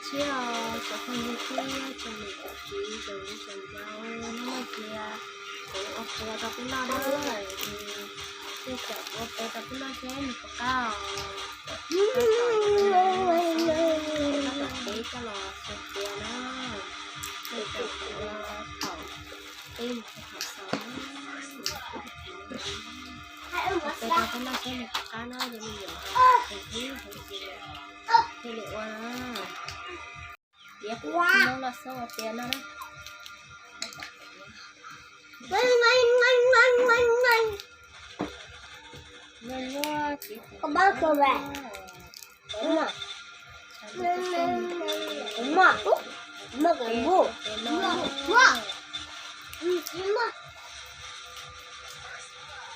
Siab os cov phooj ywg thiab tsoom niam tsoom txiv tsoom viv tsoom ncaus, hnub no ces kuv ua qhia rau peb noj na, es nej caum kuv ua qhia rau peb noj seb nws puas qab os. Tab tom peb coj los xaws tias na, nej caum kuv ua thaum peb mus xaws na. Ua qhia rau peb noj seb nws puas qab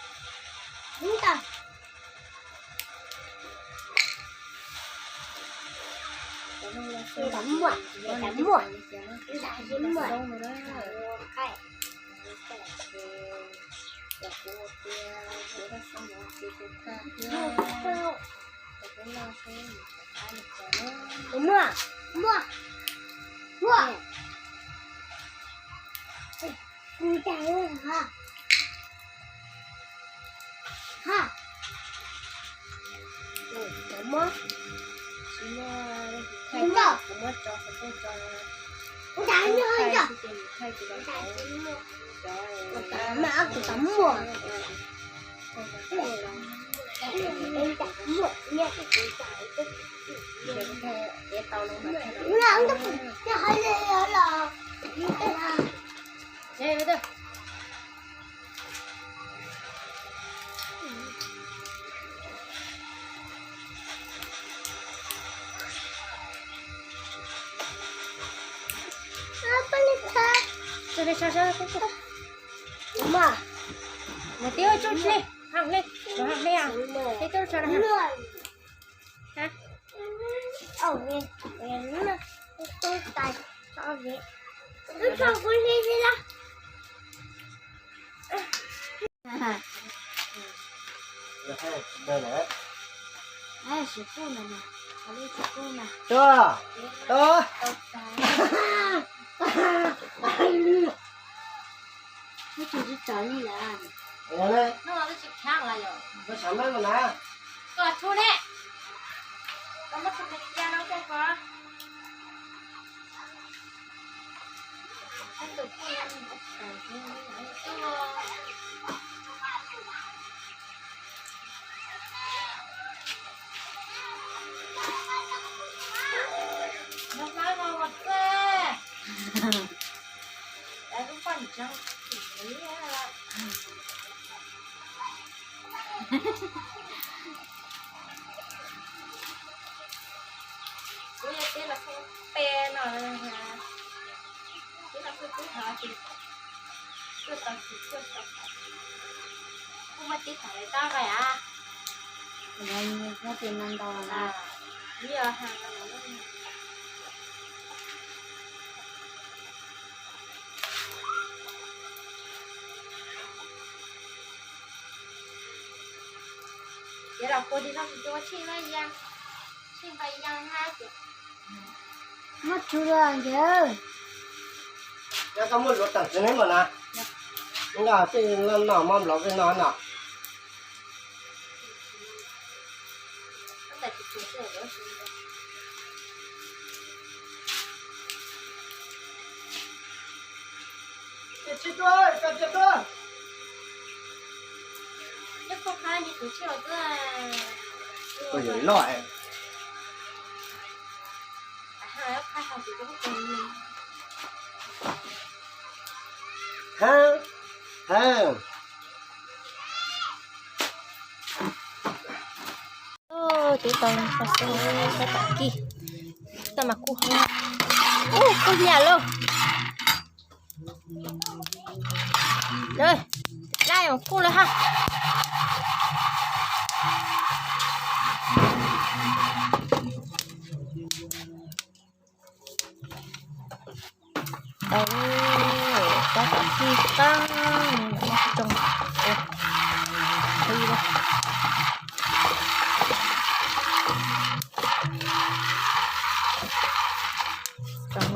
na, yog me nyuam tus hlub heev ces thiaj li ua na. Tiav kuv txiv noob loj xoob ua tiav no na. Nyuaj nyuaj txiv kuv. Muaj, muaj, muaj. Kuv cais ha. Ha. Kuv muab, kuv muab, kuv muab tso, kuv muab tso. Kuv cais, kuv cais, kuv cais, kuv cais. Kuv cais, kuv cais. Mus twb tsuj li, haj li, haj li, twb tsuj li. Tuaj, tuaj. Ua le, no twb tsis khab lawm yom. Koj xav mab mas na. Koj txhub ne. Koj muab txhub cia no koj koj. Kuv yog tib los kuj pe no, tib los kuj tib hov ces kuj tau tsis kuj tau. Kuj muaj tib tag lawv tab nqaij a. Muaj tis no ntau na. Ces los kua tis no tus ua tshij no ya, tshij nqaij ya na ces. Muab tsuv los nkawd. Cov koj muab luav tawm txiv neeb mas na. Noj tej no noj mov nplaum tej no no. Koj yuav loj. Heev, heev. Twb tau tau xwb, tab tom kis, tab mas kuj heev. Ub, kuj nyam lauj. Laj, laj kuj lawm ha. Tau, tab tom kis tag, tsoo, qhib lawm.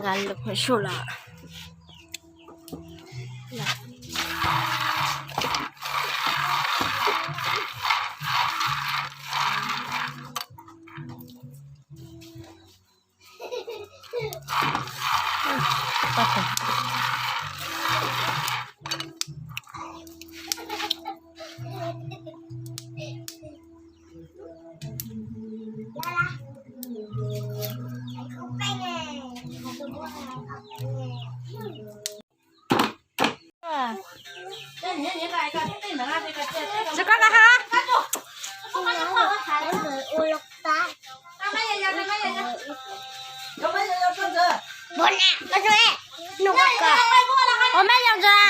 Nqa lub phuam sub los. Tsis koj na ha. Ua maj yog ntawd.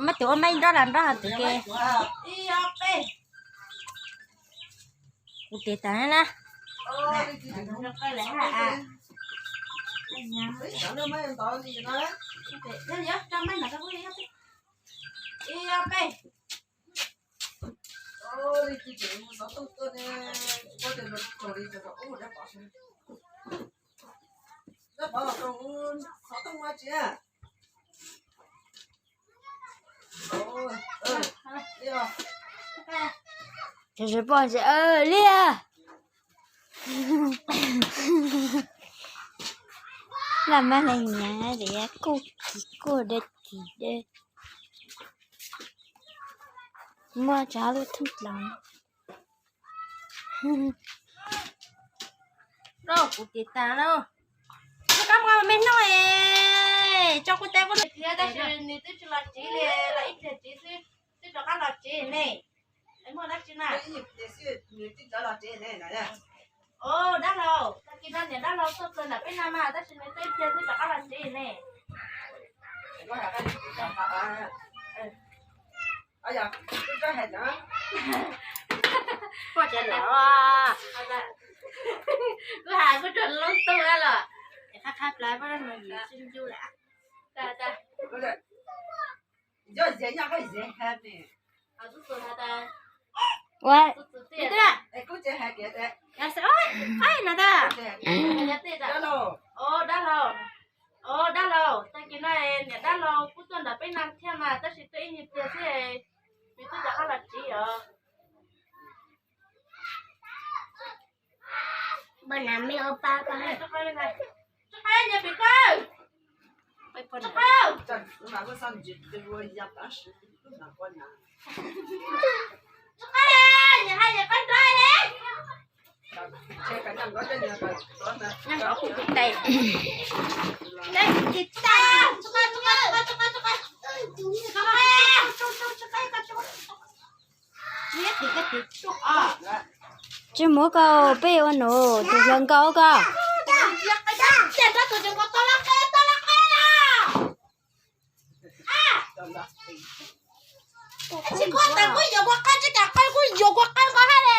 Maj tus ua maj nroj las nroj hais tias ke. Kuv tes tas na. Ces pom ces liaj. Laj mab le nyav li kuj kis kuj de kis de. Muaj tsa lub thoob dlov. Rau kuv tiv tas lauj. Koj muaj me hnub es tso kuv tes kuv thiab tab sis nws twb tsis los tsiv li, los ib pliag tsiv xwb, twb rov qab los tsiv ne. Muaj dab tsi na? Dab laug, tag kis no niam dab laug tuaj txog nram peb no mas tab sis nws twb ib pliag twb rov qab los tsiv ne. Kuv has kuv rau lub tug los qab qab plaws pab no yus tsis ncu lawm. Ua, no ta, dab laug, dab laug, tag kis no niam dab laug kuj tuaj nram peb no thiab mas tab sis tuaj ib nyuag pliag xwb, nws twb rov qab los tsiv os. Tsis muab koj peb ua nus tus hluas nkauj koj. Tsis koj tas kuj yuav kua qab tsis kam qab kuj yuav kua qab nqa hab le.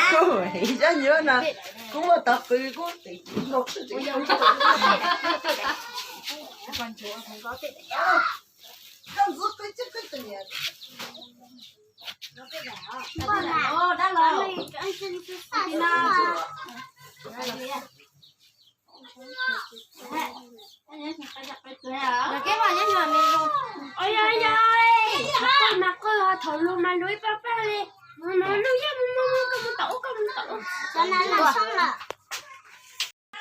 Kuv ib nyuag no, kuv muaj tog qw kuv tim no.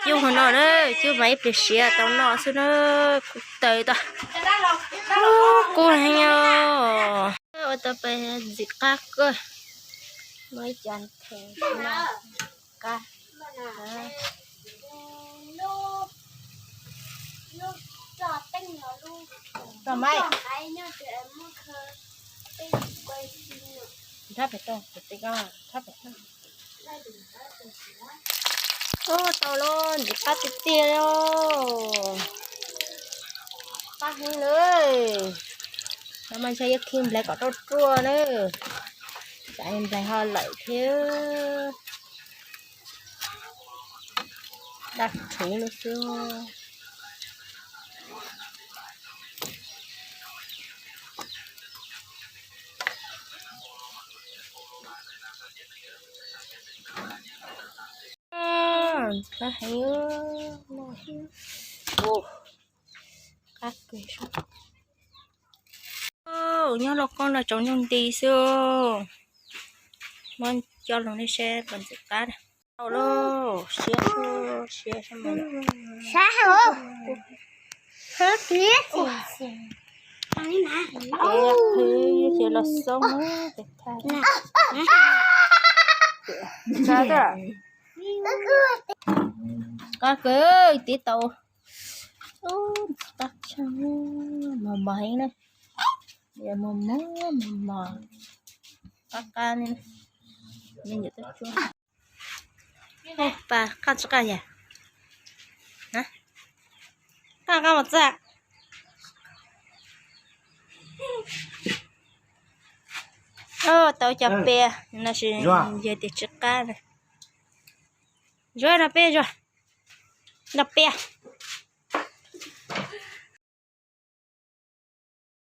Cub hauv no na, cub mas ib pliag siav tau noj xwb na, kuv taws tau. Kub heev os. Ua tau pais ntxim qab kawg. Muaj ib co nthe qab. Txog mas. Thab pem toj, pem toj, thab pem toj. Ub, tau los ntxim qab tiag tiag li. Qab heev li. No mas ntshe yuav khi nplais kom ruaj ruaj na. Tsam nplais ho lawm thiab. Daj rhuv lawm xwb. Qab heev. Qab kawg. Nyob lauj koob no tsaus ntuj nti xwb. Muab coj los nej saib puas ntxim qab. Tau lauj, siab siab. Sab heev. Qhwv los xoob. Qab kawg, tiv tau. Ub, qab tshaj, mos mos heev na. Mos mos mos mos. Qab qab li. Pas qab tsis qab yam. Qab qab mos txaj. Tau cov pias no sis yog tias tsis qab na. Zuag no peb zuag. No pias.